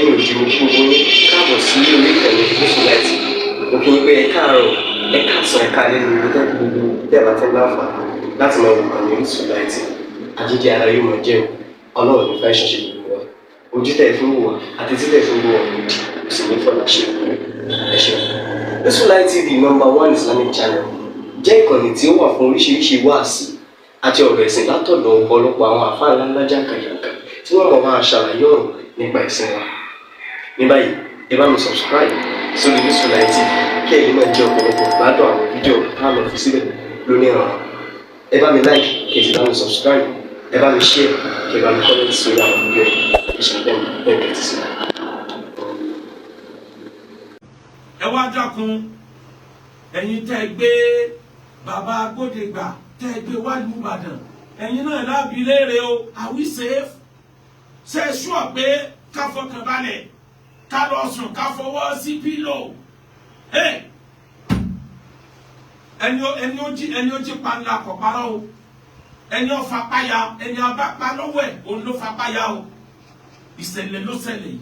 Ẹ̀yin òjì, mo kí gbogbo yín káàbọ̀ sí orí ìkànnì Orísun Light. Mo kí yín pé ẹ káàárọ̀, ẹ káàsán, ẹ káalẹ́ ní gbogbo gbogbo tẹ́ ẹ bá ti ń láǹfààní láti máa wò ìkànnì Orísun Light. Àjíjẹ ara yóò máa jẹun. Ọlọ́run ní fẹ́ ṣẹṣẹ gbogbo wa. Ojú tẹ̀ fún wò wá àti títẹ̀ fún wò wá òdì kò sì ní fọlá ṣe. Ẹ ṣeun. Orísun Light TV, number one Islamic channel, jẹ́ ìkànnì tí ó wà fún oríṣiríṣi wáàsí àti ọ̀rọ̀ ẹ̀sìn látọ̀dọ̀ ọ̀pọ̀lọpọ̀ àwọn àfáà ńláńlá jàǹkàjàǹkà tí wọ́n mọ̀ máa ṣàlàyé ọ̀rọ̀ nípa ẹ̀sìn wa. Ní báyìí, ẹ bá mi subscribe sórí Orísun Light TV kí ẹ̀yin náà jẹ́ ọ̀pọ̀lọpọ̀ gbádùn àwọn fídíò tá a lọ fi síbẹ̀ lónìí ọ̀rọ̀. Ẹ bá mi like, kí ẹ sì bá mi subscribe, ẹ bá mi share, kí ẹ bá mi comment sórí àwọn fídíò yìí. Ẹ ṣe bẹ́ẹ̀ bẹ́ẹ̀ tẹ́tí sí i. Ẹ wá dákun, ẹ̀yin tẹ́ ẹ gbé bàbá Agbódegbà, tẹ́ ẹ gbé wálùú Ìbàdàn, ẹ̀yin náà lábí léèrè o. Are we safe? Ṣe é ṣúọ̀ pé ká fọkàn balẹ̀, ká lọ sùn, ká fọwọ́ sí pillow? Ẹni ó jí panla kọ̀ parọ́ o. Ẹni ó fapáya, ẹni abápa lọ́wọ́ ẹ̀, òun ló fapáya o. Ìṣẹ̀lẹ̀ ló ṣẹlẹ̀ yìí.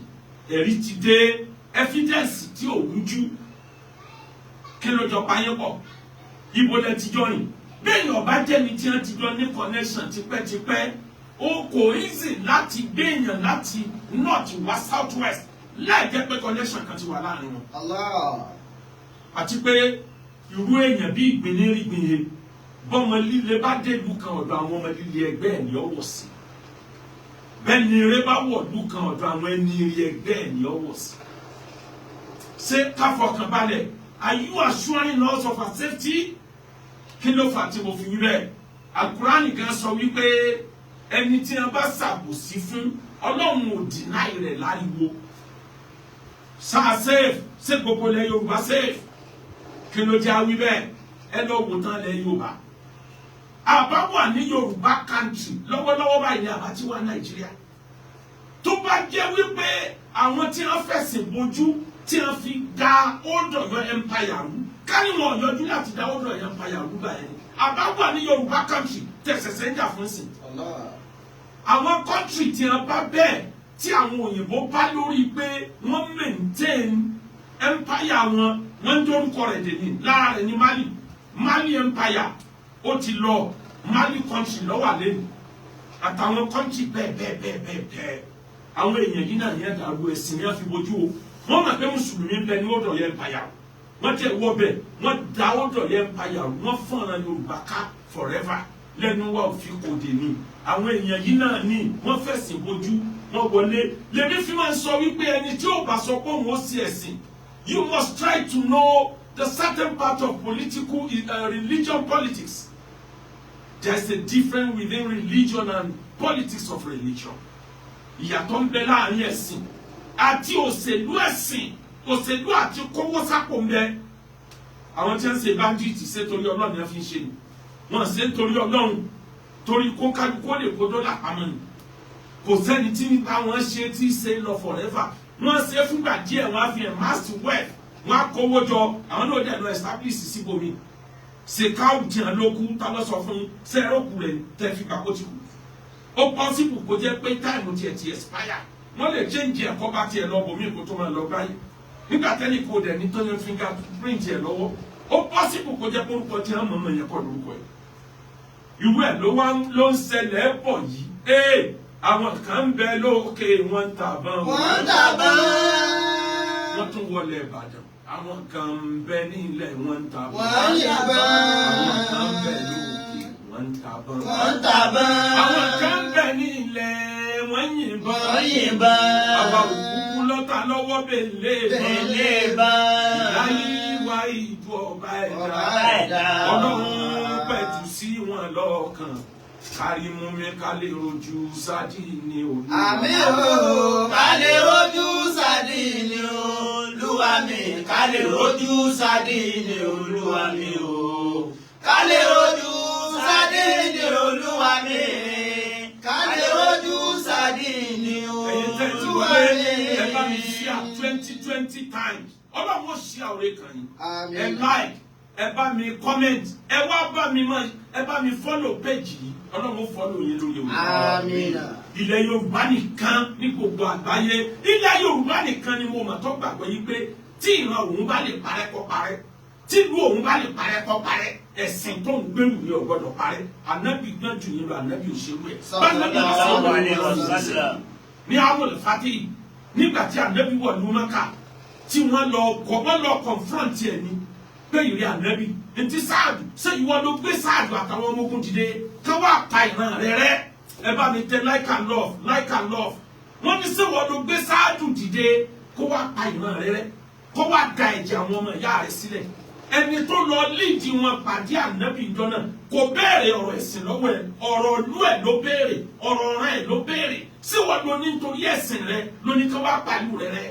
Ẹ̀rí ti dé, evidence tí ò rújú. Kí ló jọ payé pọ̀? Ibo lẹ ti jọ rìn? Bẹ́ẹ̀ ọba jẹ́ni tí wọ́n ti jọ ní connection tipẹ́tipẹ́, ó kò easy láti gbéyàn láti north wá south west láì jẹ́ pé connection kan ti wà láàrin wọn. Allah. Àti pé irú èèyàn bí ìgbín ní rígbìn yẹn, bọ́mọ líle bá dé ìlú kan, ọ̀dọ̀ àwọn ọmọ líle ẹgbẹ́ ẹ̀ ní ọ̀wọ̀ sí. Bẹ́ẹ̀ ni eré bá wọ̀ ìlú kan, ọ̀dọ̀ àwọn ẹni eré ẹgbẹ́ ẹ̀ ní ọ̀wọ̀ sí. Ṣé ká fọkàn balẹ̀? Are you assuring us of our safety? Kí ló fà tí mo fi wí bẹ́ẹ̀? Alukurani gan sọ wípé ẹni tí wọn bá ṣàbòsí fún, Ọlọ́run ò deny rẹ̀ láriwo. Sáà safe? Ṣé gbogbo ilẹ̀ Yorùbá safe? Kí ló jẹ́ àwí bẹ́ẹ̀? Ẹ lọ wò tán ilẹ̀ Yorùbá. Àbá wà ní Yorùbá country lọ́wọ́lọ́wọ́ báyìí ní àbá tí wà Nàìjíríà. Tó bá jẹ́ wípé àwọn tí wọ́n fẹ̀sìn bojú tí wọ́n fi da Old Ọ̀yọ́ Empire rú, kárí wọn yọjú láti da Old Ọ̀yọ́ Empire rú báyìí, àbá wà ní Yorùbá country tẹ̀sẹ̀sẹ̀ ń jà fún sìn. Allah. Àwọn country tí wọ́n bá bẹ́ẹ̀, tí àwọn òyìnbó bá lórí pé wọ́n maintain empire wọn, wọ́n ń dórúkọ rẹ̀ dèní lára rẹ̀ ní Mali. Mali Empire ó ti lọ. Mali country lọ́wọ́ àlẹ́ àtàwọn country bẹ́ẹ̀ bẹ́ẹ̀ bẹ́ẹ̀ bẹ́ẹ̀ bẹ́ẹ̀. Àwọn èèyàn yìí náà yẹn dàrú, ẹ̀sìn ní wọ́n fi bojú o. Wọ́n mọ̀ pé mùsùlùmí ń bẹ ní Old Ọ̀yọ́ Empire. Wọ́n tẹ̀ wọ́ bẹ̀, wọ́n da Old Ọ̀yọ́ Empire, wọ́n fọ̀nà Yorùbá ká forever. Lẹ́nu wa ò fi kò dé ní. Àwọn èèyàn yìí náà ní wọ́n fẹ̀sìn bojú, wọ́n wọlé. Lèmi fi máa ń sọ wípé ẹni tí ó bá sọ pé òun ó sí ẹ̀sìn, you must try to know the certain part of political religion politics. There's a difference within religion and politics of religion. Ìyàtọ̀ ń bẹ láàrin ẹ̀sìn àti òṣèlú. Ẹ̀sìn, òṣèlú àti kówó sápò ń bẹ. Àwọn tí wọ́n ń ṣe bandit, ṣe torí Ọlọ́run ni wọ́n fi ń ṣe ni? Wọ́n ṣe ń torí Ọlọ́run, torí kó kálukú ó lè kó dọ́là pamọ́ ni. Kò sẹ́ni tí ń bá wọn ṣe tí ṣe lọ forever. Wọ́n ṣe fúngbà díẹ̀, wọ́n á fi amass wealth, wọ́n á kówó jọ, àwọn náà dẹ̀ lọ establish síbòmí. Ṣèkáwù tí wọn ló kú, tá ló sọ fún sẹ́rọ̀kù rẹ̀ tẹ́ fi gbà kó ti kú? Ó possible kó jẹ́ pé time tiẹ̀ ti expire. Wọ́n lè change ẹ̀kọ́ bá tiẹ̀ lọ bòmí kó tó máa lọ báyìí nígbà tẹ́lẹ̀ kó dẹ̀ ní tó ní finger print ẹ̀ lọ́wọ́. Ó possible kó jẹ́ orúkọ tí wọ́n mọ̀mọ́ yẹn kọ́ lórúkọ ẹ̀. Irú ẹ̀ ló wá ló ń ṣẹlẹ̀ bọ̀ yìí. Ee, àwọn kan ń bẹ lókè, wọ́n ń tàbọn. Wọ́n ń tàbọn. Wọ́n tún wọlé Ìbàdàn. Àwọn kan ń bẹ nílẹ̀, wọ́n ń tàbọn. Wọ́n ń yìnbọn. Àwọn kan ń bẹ lókè, wọ́n ń tàbọn. Wọ́n ń tàbọn. Àwọn kan ń bẹ nílẹ̀, wọ́n ń yìnbọn. Wọ́n yìnbọn. Àwa òkúkú lọ́ta lọ́wọ́ bèlè. Bèlè bán. Láyé wá ìjọ ọba Ọba ẹ̀dá. Ẹ̀dá. Ọlọ́run pẹ̀tù sí wọn lọ́kàn, kárí mú mi ká lè rojú sádì ní Olúwa. Àmín o, ká lè rojú sádì ní Olúwa mi, ká lè rojú sádì ní Olúwa mi o. Ká lè rojú sádì ní Olúwa mi, ká lè rojú sádì ní Ẹ̀yin tẹ́ ti Olúwa wọlé, mi. ẹ bá mi share 20 20 times. Ọlọ́run ó ṣí àwòrán kan yín. Àmín. Ẹ like, Ẹ bá mi comment, ẹ wá bá mi mọ, ẹ bá mi follow page yìí. Ọlọ́run ó follow yín lórí òye. Amina. Ilẹ̀ Yorùbá nìkan ní gbogbo àgbáyé, ilẹ̀ Yorùbá nìkan ni mo mọ̀ tó gbàgbọ́ yìí pé tí ìran òun bá lè parẹ́ kó parẹ́, tí ìlú òun bá lè parẹ́ kó parẹ́, ẹ̀sìn tó ń gbèrú ni ò gbọ́dọ̀ parẹ́. Ànábì gbọ́n jù yín lọ, ànábì òṣèlú ẹ̀ bá ànábì Sallallahu sọ̀rọ̀ alaihi wasallam. Ní amúlẹ̀ fati, nígbà tí ànábì wọ̀ ní Mákà, tí wọ́n lọ kọ́, wọ́n lọ confront ẹ̀ ní pé ìrì ànábì ntí Sáàdù ṣé ìwọ ló gbé Sáàdù àtàwọn ọmọ ogun dìde ká wá pa ìran rẹ rẹ? Ẹ bá mi tẹ like and love, like and love. Wọ́n ní ṣé ìwọ ló gbé Sáàdù dìde kó wá pa ìran rẹ rẹ, kó wá da ẹ̀jẹ̀ àwọn ọmọ ìyá rẹ sílẹ̀? Ẹni tó lọ líìdì wọn pàdé ànábì ìjọ náà kò béèrè ọ̀rọ̀ ẹ̀sìn lọ́wọ́ ẹ̀, ọ̀rọ̀ ìlú ẹ̀ ló béèrè, ọ̀rọ̀ ọ̀ràn ẹ̀ ló béèrè. Ṣé ìwọ ló ní nítorí ẹ̀sìn rẹ ló ní kí wọ́n pàlú rẹ rẹ?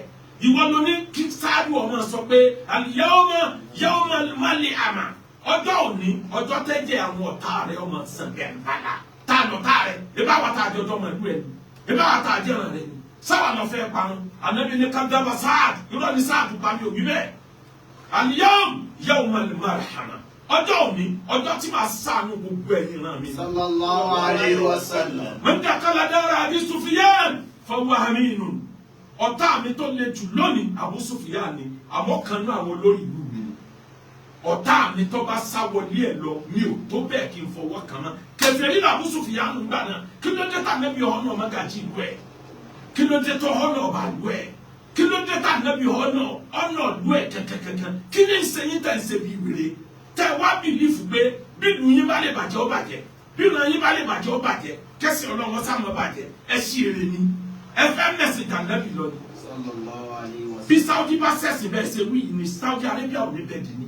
Ìwọ ló ní kí Sáàdù ọmọ sọ pé al-yawma yawma al-mal'ama, ọjọ́ òní, ọjọ́ tẹ́jẹ̀ àwọn ọ̀tá rẹ ọmọ sàn gẹ̀ǹbàlà. Tá a lọ́tá rẹ ìbá wa tá a jẹ ọjọ́ ọmọ ìlú ẹ̀ ni, ìbá wa tá a jẹ ọ̀ràn rẹ ni, sáwà lọ fẹ́ parun. Ànábì ní kadhaba Sáàdù, irọ́ ni Sáàdù pa, mi ò wí bẹ́ẹ̀. Al-yawm yawma al-marhama, ọjọ́ òní, ọjọ́ tí màá ṣàánú gbogbo ẹ̀yin ràn mí. Sallallahu alayhi wa sallam. Man dakhala dara Abi Sufyan fahuwa aminun. Ọ̀tá mi tó le jù lónìí, Abu Sufyan ni, àmọ́ kan náà àwọn olórí ìlú mi ni. Ọ̀tá mi tó bá sá wọlé ẹ̀ lọ, mi ò tó bẹ́ẹ̀ kí n fọwọ́ kàn án. Kèfèrí ní Abu Sufyan ń gbà náà. Kí ló dé tà nẹ́bí ọ̀nà ọmọgàjì ìlú ẹ̀? Kí ló dé tó ọ̀nà ọba ìlú ẹ̀? Kí ló dé tà nẹ́bí ọ̀nà ọ̀nà ìlú ẹ̀ kẹ̀kẹ̀kẹ̀kẹ̀? Kí ni ń ṣe yín tẹ̀ ń ṣe bí wèrè tẹ̀ wá believe pé bí ìlú yín bá lè bàjẹ́, ó bàjẹ́, bí ìlú yín bá lè bàjẹ́, ó bàjẹ́, kẹsì ọlọ́wọ́ sáà mọ́ bàjẹ́? Ẹ ṣí èrè ni, ẹ fẹ́ mẹ̀sìn tànẹ́bì lọ ni. Sallallahu alayhi wa Bí sallam. Saudi bá sẹ̀sìn bẹ́ẹ̀ ṣe wí yìí ni, Saudi Arabia ò ní bẹ́ẹ̀ dì ní.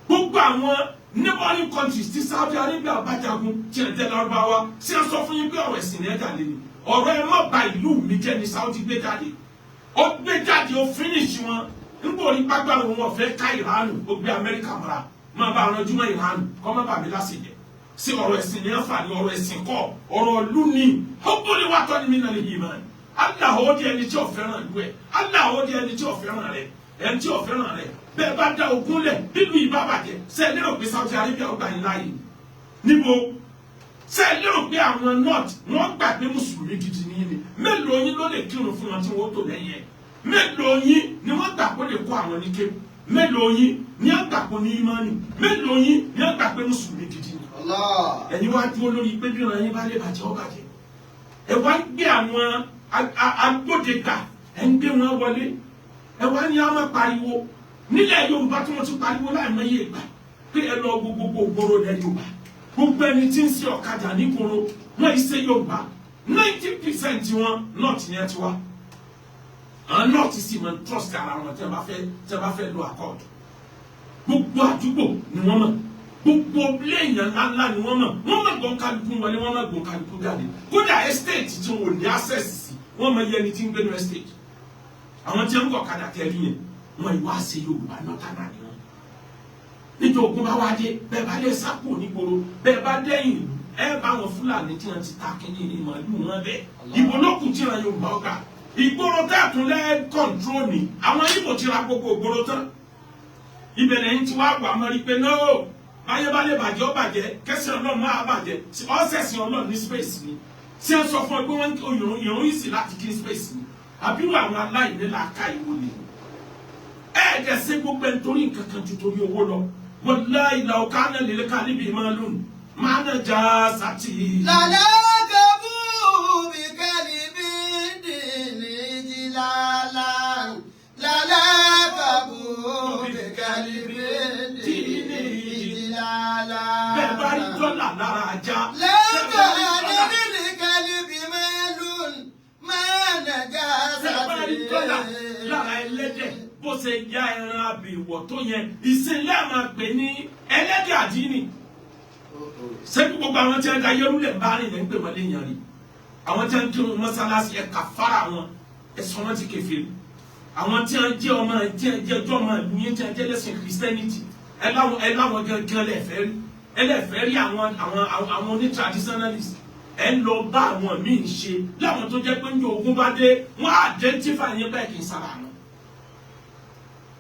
Gbogbo àwọn neighboring countries tí Saudi Arabia bá jagun, tí ẹ jẹ́ Lárúbáwá, ṣé ẹ sọ fún yín pé ọ̀rọ̀ ẹ̀sìn ní ẹ̀dá lé ni? Ọ̀rọ̀ ẹ má ba ìlú mi jẹ́ ni Saudi gbé jáde. Ó gbé jáde, ó finish wọn. Nígbà orí gbágbára wọn ọ̀fẹ́ ká Ìránù, ó gbé Amẹ́ríkà mọ́ra, máa bá àwọn ojúmọ́ Ìránù kọ́ má bà mí lásìjẹ́. Sí ọ̀rọ̀ ẹ̀sìn ní àǹfààní? Ọ̀rọ̀ ẹ̀sìn kọ́, ọ̀rọ̀ ìlú ni. Hubbul watani minal iman. Allah ó di ẹni tí ò fẹ́ràn ìlú ẹ̀, Allah ó di ẹni tí ò fẹ́ràn rẹ̀, ẹni tí ò fẹ́ràn rẹ̀. Bẹ́ẹ̀ bá dá ogún lẹ̀ nínú ìbá bàjẹ́, ṣé ẹ lérò pé Saudi Arabia ó gbà yín láàyè níbo? Ṣé ẹ lérò pé àwọn North wọ́n gbà pé mùsùlùmí gidi ní yín ni? Mélòó yín ló lè kírun fún wọn tí wọ́n tó lẹ́yìn ẹ̀? Mélòó yín ni wọ́n gbà pé lè kó àwọn ní kéwù? Mélòó yín ni wọ́n gbà pé ní ìmánì? Mélòó yín ni wọ́n gbà pé mùsùlùmí gidi ni? Allah. Ẹ̀yin wá dúró lórí pé bí ọ̀rọ̀ yín bá lè bàjẹ́, ó bàjẹ́. Ẹ wá ń gbé àwọn agbódegbà, ẹ ń gbé wọn wọlé. Ẹ wá ní àwọn pariwo nílẹ̀ Yorùbá tí wọ́n ti pariwo láìmọye ìgbà pé ẹ lọ wo gbogbo ògbóró ilẹ̀ Yorùbá, gbogbo ẹni tí ń ṣe ọ̀kadà nígboro, wọ́n yìí ṣe Yorùbá. 90% wọn, North yẹn ti wá. Àwọn North sì máa ń trust ara wọn tí wọ́n bá fẹ́ lo accord. Gbogbo àdúgbò ni wọ́n mọ̀, gbogbo léèyàn ńláńlá ni wọ́n mọ̀. Wọ́n mọ̀ gbọ́n kálukú wọlé, wọ́n mọ̀ gbọ́n kálukú jáde. Kódà estate tí wọn ò ní access sí, wọ́n mọ̀ iye ẹni tí ń gbé ní estate. Àwọn tí wọ́n ń gọ̀ kadà tẹ́lẹ̀ yẹn, wọ́n ìwá ṣe Yorùbá, northerner ni wọ́n. Nítorí ogun bá wá dé, bẹ́ẹ̀ bá lè sápò nígboro, bẹ́ẹ̀ bá dẹ́yìn ìlú, ẹ bá wọn Fúlàní tí wọ́n ti ta kínní ní màálù wọn bẹ́ẹ̀. Ìbò ló kù tí wọn Yorùbá ọgbà ìgboro tẹ́ẹ̀tún lẹ́ control ni. Àwọn Ìbò ti ra gbogbo ìgboro tán. Ibẹ̀ lẹ́yìn tí wàá wà mọ́rí pé no, báyé bá lè bàjẹ́, ó bàjẹ́, kẹsì Ọlọ́run máa bàjẹ́. Ọ̀sẹ̀sìn Ọlọ́run ní space ni? Ṣé ẹ sọ fún ẹ pé wọ́n ìrún ìrún yìí sì láti kí space ni? Àbírò àwọn aláìní làákà ìwò ni? Ẹ ẹ̀ ṣe gbogbo ẹ̀ nítorí nǹkan kan ju torí owó lọ. Wallahi law kana lil kalbi malun ma najasati. Làlákàbù bí kálíbí dìní jìlálà. Làlákàbù bí kálíbí dìní jìlálà. Bẹ́ẹ̀ bá rí dọ́là lára ajá. Bẹ́ẹ̀ bá rí Lẹ́kọ̀ọ́ dọ́là nílì kálíbí mẹ́lùn máa nàjà Bẹ́ẹ̀ bá rí dọ́là lára ẹlẹ́dẹ̀, bó ṣe ya ẹran abèwọ̀ tó yẹn, ìsinlẹ̀ máa pè ní ẹlẹ́dẹ̀ àdínì. Ṣé kí gbogbo àwọn tí wọ́n da yẹrù lẹ̀ ń bá rìn lẹ́ ń pè wọ́n léèyàn rí? Àwọn tí wọ́n ń kírun mọ́sálásí, ẹ̀ kà fara wọn, ẹ̀ sọ wọ́n ti kèfèrí. Àwọn tí wọ́n jẹ́ ọmọ, tí wọ́n jẹ́ ọjọ́ ọmọ ìlú yẹn, tí wọ́n jẹ́ lẹ́sìn Christianity, ẹ láwọn gangan lẹ́ẹ̀fẹ́ rí, ẹ lẹ́ẹ̀fẹ́ rí àwọn oní traditionalist. Ẹ ń lọ bá àwọn míì ṣe láwọn tó jẹ́ pé ní ogun bá dé, wọ́n á identify yẹn bẹ́ẹ̀ kì í sára wọn.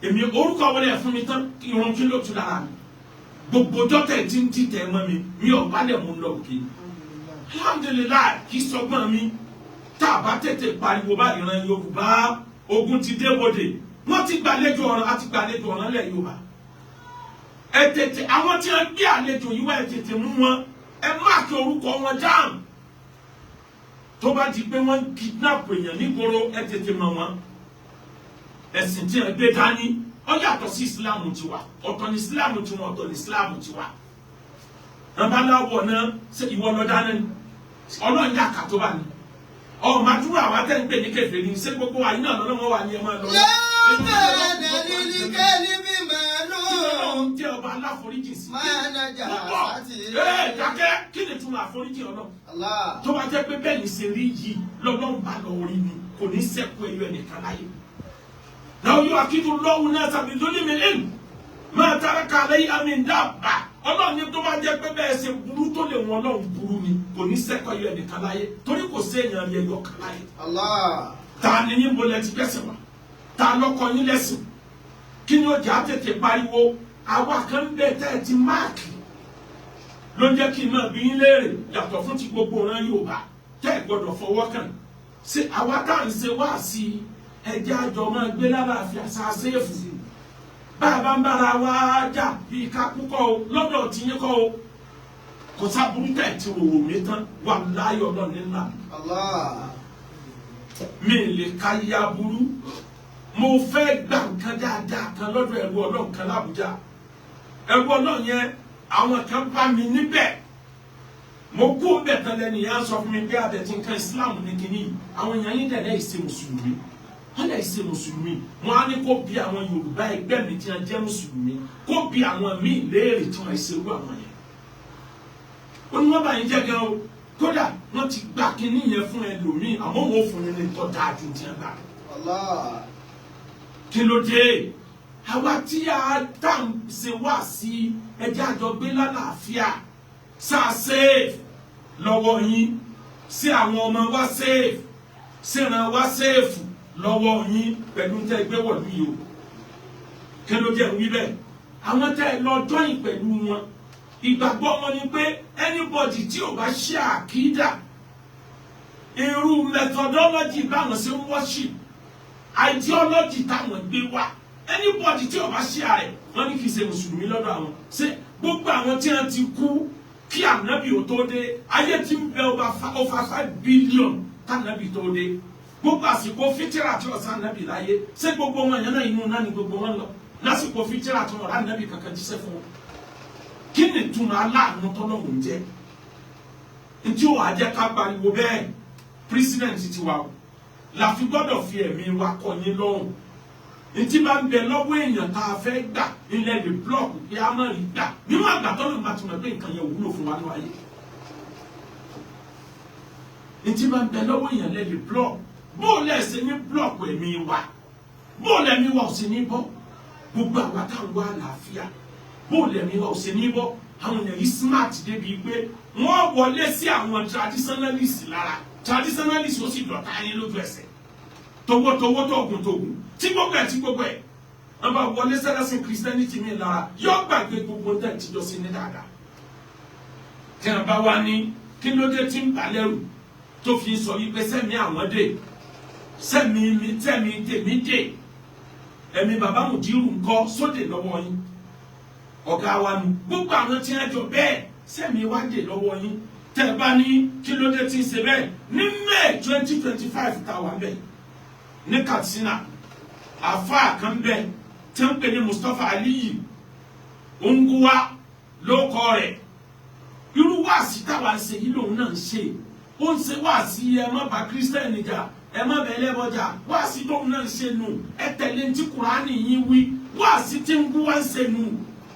Èmi orúkọ wọlé ẹ̀ fún mi tán, irun kí ló tu lára mi? Gbogbo dọ́tẹ̀ tí ń dìtẹ̀ mọ́ mi, mi ò bá lẹ̀ mú lọ òkè. Alhamdulilayi, kì í sọgbọ́n mi. Tá a bá tètè pariwo bá ìran Yorùbá, ogun ti dé bodè. Wọ́n ti gbàlejò ọ̀ràn, àti gbàlejò ọ̀ràn lẹ̀ Yorùbá. Ẹ tètè, àwọn tí wọ́n gbé àlejò yìí wá, ẹ tètè mú wọn, ẹ máàkì orúkọ wọn dáhùn. Tó bá di pé wọ́n kidnap èèyàn nígboro, ẹ tètè mọ̀ wọ́n. Ẹ̀sìn tí wọ́n gbé dání ó yàtọ̀ sí Ìsìláàmù tiwa. Ọ̀tọ̀ ní Ìsìláàmù tiwọn, ọ̀tọ̀ ní Ìsìláàmù tiwa. Babaláwo náà ṣe ìwọ lọ dáná ni? Ọlọ́run yà kà tó bá ní. Ọ̀ màdúrà wa tẹ́ ń pè ní kèfèrí, ṣé gbogbo wa iná lọ́lọ́wọ́ wa ni ẹ máa lọ. Ọlọ́run jẹ́ ọba aláforíjì sí. Ẹ dákẹ́, kí ni túmọ̀ àforíjì Ọlọ́run? Tó bá jẹ́ pé bẹ́ẹ̀ ni ṣe rí yìí lọ́lọ́run bá lọ orí ni, kò ní sẹ́kù ẹyọ ẹnìkan láyé. Láwọn yóò akíndú lọ́wọ́ náà tàbí lórí mi lẹ́nu máa tara kàlẹ́ àmì dábàá. Ọlọ́run ní tó bá jẹ́ pé bẹ́ẹ̀ ṣe burú tó lè wọn Ọlọ́run burú ni, kò ní sẹ́kù ẹyọ ẹnìkan láyé, torí kò sí èèyàn rí ẹyọ kan láyé. Ta ni yín bolẹ̀ ti gbẹ̀sẹ̀ wá? Ta lọ́kọ yín lẹ́sìn? Kí ni ó jẹ́ àtètè pariwo? Àwa kan ń bẹ tẹ́ ẹ ti máàkì ló ń jẹ́ kí n máa bí yín léèrè, yàtọ̀ fún ti gbogbo ọ̀ràn Yorùbá tẹ́ ẹ gbọ́dọ̀ fọwọ́ kàn. Ṣé àwa tá à ń ṣe wá sí ẹjẹ́ àjọ máa gbé lálàáfíà ṣáṣẹ́ẹ̀fù? Bá a bá ń bára wa jà bí ká kú kọ́ o, lọ́dọ̀ tí yín kọ́ o, kò sábúrú tẹ̀ tí wòwò mi tán wà láyọ̀ náà nílà. Mi lè ka ya burú. Mo fẹ́ gba nǹkan dáadáa kan lọ́dọ̀ ẹrú Ọlọ́run kan l'Ábùjá. Ẹrú Ọlọ́run yẹn, àwọn kan bá mi níbẹ̀. Mo kú bẹ̀ tán lẹ́nu yẹn á sọ fún mi pé abẹ tí nǹkan Islam ní kínní. Àwọn èèyàn yín dẹ̀ ṣe mùsùlùmí. Wọ́n lè ṣe mùsùlùmí. Wọ́n á ní kó bi àwọn Yorùbá ẹgbẹ́ mi tí wọ́n jẹ́ mùsùlùmí, kó bi àwọn míì léèrè tí wọ́n ṣe irú àwọn yẹn. Ó ní wọ́n bá yín jẹ́ gan o. Kódà wọ́n ti gba kínní yẹn fún ẹlòmíì, àmọ́ wọn ò fún yín ní tọ́ dáa ju tí wọ́n gbà. Kí ló dé? Àwa tí a dá ń ṣe wá sí ẹjẹ́ àjọgbé lálàáfíà, ṣáà safe lọ́wọ́ yín, sí àwọn ọmọ wa safe, síran wa safe lọ́wọ́ yín pẹ̀lú tẹ́ gbé wọ̀lú yìí o. Kí ló dé wí bẹ́ẹ̀? Àwọn tẹ́ lọ jọ́yìn pẹ̀lú wọn, ìgbàgbọ́ wọn ni pé anybody tí ò bá ṣe àkídà, irú methodology báwọn ṣe ń worship, ideology táwọn gbé wá, anybody tí ó bá ṣe ààrẹ, wọn ní kì í ṣe mùsùlùmí lọ́dọ̀ àwọn. Ṣé gbogbo àwọn tí wọ́n ti kú kí ànábì ò tó dé, ayé tí ń bẹ over 5 billion tànábì tó dé, gbogbo àsìkò fítírà tí ọ̀sán ànábì láyé, ṣé gbogbo wọn yẹn náà inú náà ni gbogbo wọn lọ lásìkò fítírà tí wọn rà ànábì kankan jíṣẹ́ fún wọn? Kí ni ìtumọ̀ aláàánú tọ́lọ́hùn jẹ́? Ntí ó wàá jẹ́ ká pariwo bẹ́ẹ̀, president ti wà o, la fi gbọ́dọ̀ fi ẹ̀mí wa kọ́ yín lọ́rùn. Ntí bá ń bẹ lọ́wọ́ èèyàn tá a fẹ́ gbà ilẹ̀ lè blọọkù pé a máa rí gbà níwọ̀n àgbà tọ́lọ̀ bá ti mọ̀ pé nǹkan yẹn wúlò fún wa ní ayé. Ntí bá ń bẹ lọ́wọ́ èèyàn lè lè blọọkù. Bó o lẹ̀ ṣe ní blọọkù ẹ̀mí wa, bó o lẹ̀mí wa ò sí ní bọ́. Gbogbo àwa táwọn wá àlàáfíà, bó o lẹ̀mí wa ò sí ní bọ́. Àwọn èèyàn yìí smart débi pé wọ́n wọlé sí àwọn traditionalist lára. Traditionalist ó sì dọ̀tá yín lójú ẹsẹ̀, tọwọ́tọwọ́ tóògùn tí gbogbo ẹ̀ tí gbogbo ẹ̀ wọ́n bá wọlé sẹ́lẹ̀sìn Christianity mi lára, yóò gbàgbé gbogbo ń tẹ̀ tíjọ́ sí ní dáadáa. Tí wọ́n bá wá ní kí ló dé tí ń bà lẹ́rù tó fi sọ yí pé sẹ́mi àwọn dé, sẹ́mi mi tẹ́mi tèmi dé, ẹ̀mí bàbá Mùdírù ńkọ́ sóde lọ́wọ́ yín, ọ̀gá wa nu gbogbo àwọn tí wọ́n jọ bẹ́ẹ̀ sẹ́mi wá dé lọ́wọ́ yín. Tẹ́ ẹ bá ní kí ló dé tí ń ṣe bẹ́ẹ̀ ní May 2025 tá a wà bẹ́ẹ̀ ní Katsina, àfáà kan bẹ́ẹ̀ tí ń pè ní Mustapha Aliyu Unguwa ló kọ rẹ̀. Irú wáàsí táwa ń ṣe yìí lòun náà ń ṣe. Ó ń ṣe wáàsí ẹ má bá kírísítẹ́nì jà, ẹ má bẹ ẹlẹ́bọ jà. Wáàsí tóun náà ń ṣe nù, ẹ tẹ̀lé ní tí Kùránì yín wí. Wáàsí tí ń gún wá ń ṣe nù.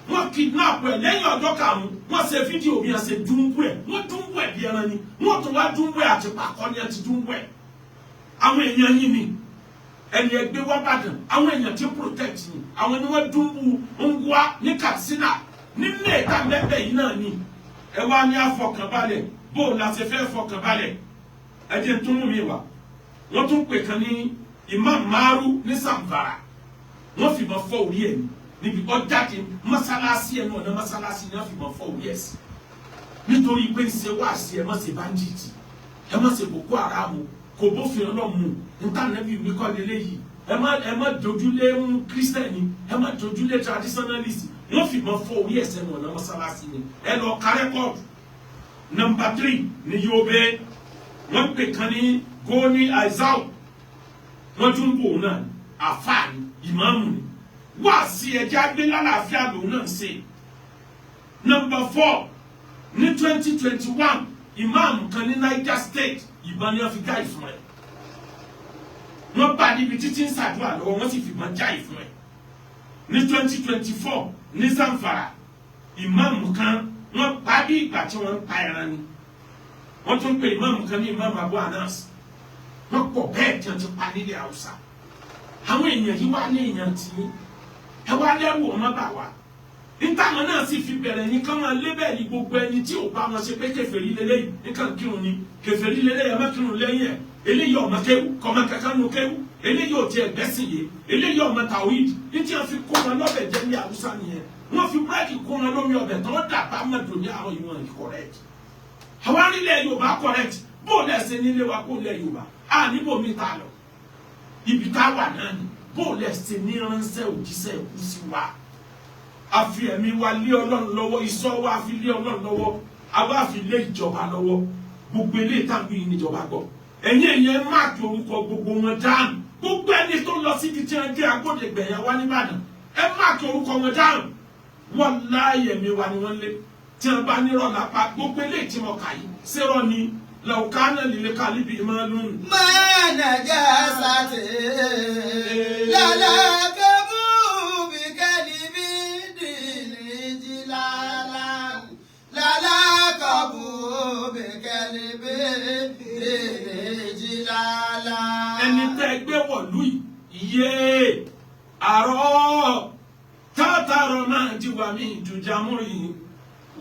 Wọ́n kidnap ẹ̀ lẹ́yìn ọjọ́ karùn-ún, wọ́n ṣe fídíò bí wọ́n ṣe dúnbù ẹ̀, wọ́n dúnbù ẹ̀ bí ẹran ni, wọ́n tún wá dúnbù ẹ̀ àti pàkọ́ ni ẹ ti dúnbù ẹ̀. Àwọn èèyàn yín ni ẹni ẹgbẹ́ wá Bàdàn, àwọn èèyàn tí protect ni, àwọn ni wọ́n dúnbù Ngwa ní Katsina ní mẹ́ta mẹ́bẹ̀ yìí náà ni. Ẹ wá ní àfọkànbalẹ̀, bó o la ṣe fẹ́ fọkànbalẹ̀? Ẹ jẹ́ tún mú mi wá. Wọ́n tún pè kan ní Imam Maru ní Zamfara. Wọ́n fìbọn fọ́ orí ẹ̀ ní níbi ọjáde mọ́sálásí, ẹnu ọ̀nà mọ́sálásí ni wọ́n fìbọn fọ́ orí ẹ̀ sí, nítorí pé ń ṣe wáàsí, ẹ má ṣe bandit, ẹ má ṣe Boko Haram, kò bófin Ọlọ́run níta nẹ́bí wí kọ́ lélẹ́yìí, ẹ má dojúlé ń kírísítẹ́nì, ẹ má dojúlé traditionalist. Wọ́n fìbọn fọ́ orí ẹ̀ sẹ́nu ọ̀nà mọ́sálásí ni. Ẹ lọ ka record. Number 3 ní Yobe, wọ́n pè kan ní Goni Aizau, wọ́n tún bò náà, àfáà ni, ìmáàmù ni, wá sí ẹjẹ́ agbé lálàáfíà lòun náà ṣe. Number 4 ní 2021, ìmáàmù kan ní Niger State, ìbọn ni wọ́n fi já ìfun rẹ̀. Wọ́n bá níbi títí ń ṣàdúrà lọ́wọ́, wọ́n sì fìbọn já ìfun rẹ̀. Ní 2024 ní Zamfara, ìmáàmù kan, wọ́n pa bí ìgbà tí wọ́n ń pa ẹran ni. Wọ́n tún pe ìmáàmù kan ní ìmáàmù Abu Anas. Wọ́n pọ̀ bẹ́ẹ̀ tí wọ́n ti pa nílẹ̀ Haúsá. Àwọn èèyàn yìí wá ní èèyàn tì í, ẹ wá lẹ́rù ọmọ bà wá. Nítawọn náà sì fi bẹ̀rẹ̀ ní kán máa lébẹ̀lì gbogbo ẹni tí ò bá wọn ṣe pé kèfèrí lélẹ́yìí, nǹkan kírun ni kèfèrí lélẹ́yìí, ẹ má kírun lẹ́yìn ẹ̀, eléyìí ọmọ kéwú, kọ́mọ kankan nu kéwú, eléyìí ò tiẹ̀ gbẹ́sìn yé, eléyìí ọmọ tàwíd. Ní tí wọ́n fi kó wọn lọ́bẹ̀ jẹ́ ní Haúsá nìyẹn. Wọ́n fi búrẹ́dì kó wọn lómi ọbẹ̀ tí wọ́n dà bá mọ́tò ní àárọ̀ yìí. Wọn correct. Àwọn arílẹ̀ Yorùbá correct bó lẹ́sẹ̀ nílé wa kó lẹ̀ Yorùbá à níbo mi ta lọ ibi tá a wà náà ni bó lẹ́sẹ̀ ní ránṣẹ́ òjíṣẹ́ kú sí wa. A fi ẹ̀mí wa lé Ọlọ́run lọ́wọ́, ìṣọ́ wa fi lé Ọlọ́run lọ́wọ́, a bá fi lé ìjọba lọ́wọ́. Gbogbo eléyìí táwọn yìí níjọba gbọ́. Ẹ̀yin èèyàn, mark orúkọ gbogbo wọn dáhùn. Gbogbo ẹni tó lọ síbi tí wọ́n gé agbódegbẹ̀yà wá nìbàdàn, ẹ mark orúkọ wọn dáhùn. Wọ́n láàyè mi wa ni wọ́n lé tí wọ́n bá nírọ̀ lápá. Gbogbo eléyìí tí wọ́n kà yìí ṣérọ́ ni lọ́ọ̀kánà lílé kálíbi máa lónìí. ما نجاسة للكبوا بكلم دين جلالا للكبوا بكلم دين جلالا. Ẹni tẹ́ ẹ gbé wọ̀lú yìí yéé àrọ́ tátàrọ̀ máa di wà mí ìdújàmúrì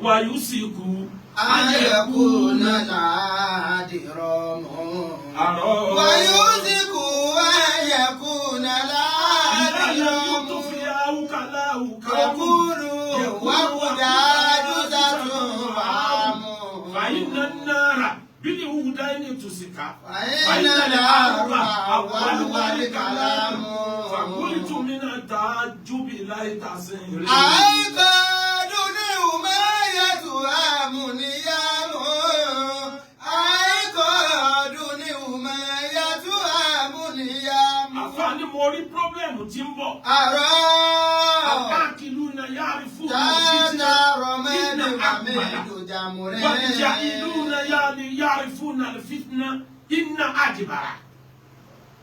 wàyú sì kú. أن يكون نادرا Àrọ́ ويوسك أن يكون ìlànà yóò tó نادرا fi àwùkálà àwùkálà. يقول وهدى جزة عام. فإن النار بالهدين تسكى. فإن الأرض أولها الكلام. فقلت من التعجب لا تسير. أيقاد أمية أمنيام أيقاد أمية أمنيام. Àfààní, mo rí problem tí ń bọ̀. أرى Àkáàkìlú na yáàrí fún تاتر من ومن جمرين. والجاهلون يعرفون الفتنة إن أدبر.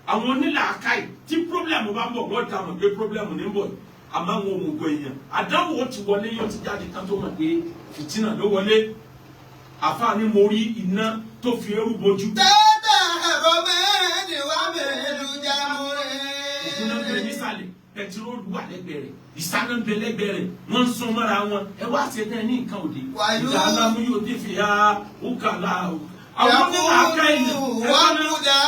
Àwọn onílàákàyè, tí problem bá ń bọ̀, wọ́n dá mọ̀ pé problem ní ń bọ̀ yìí. Àmọ́ àwọn òmùgọ̀ èèyàn, àdánwò ó ti wọlé, yóò ti jáde tán tó mọ̀ pé fìtínà ló wọlé. Àfààní, mo rí iná tó fi eérú bojú. تاتر من ومن Òkú náà ń bẹ جمرين. Nísàlẹ̀, pẹtiróòlù wà lẹ́gbẹ̀ẹ́ rẹ̀, ìsáná ń bẹ lẹ́gbẹ̀ẹ́ rẹ̀, wọ́n ń sún mọ́ra wọn. Ẹ wá ṣe tẹ́ ní nǹkan òde. Wàyú. Ìjà alámú yóò dé fi ha òkàlà o. Àwọn onílàákàyè يقول ẹ bá náà. وهدى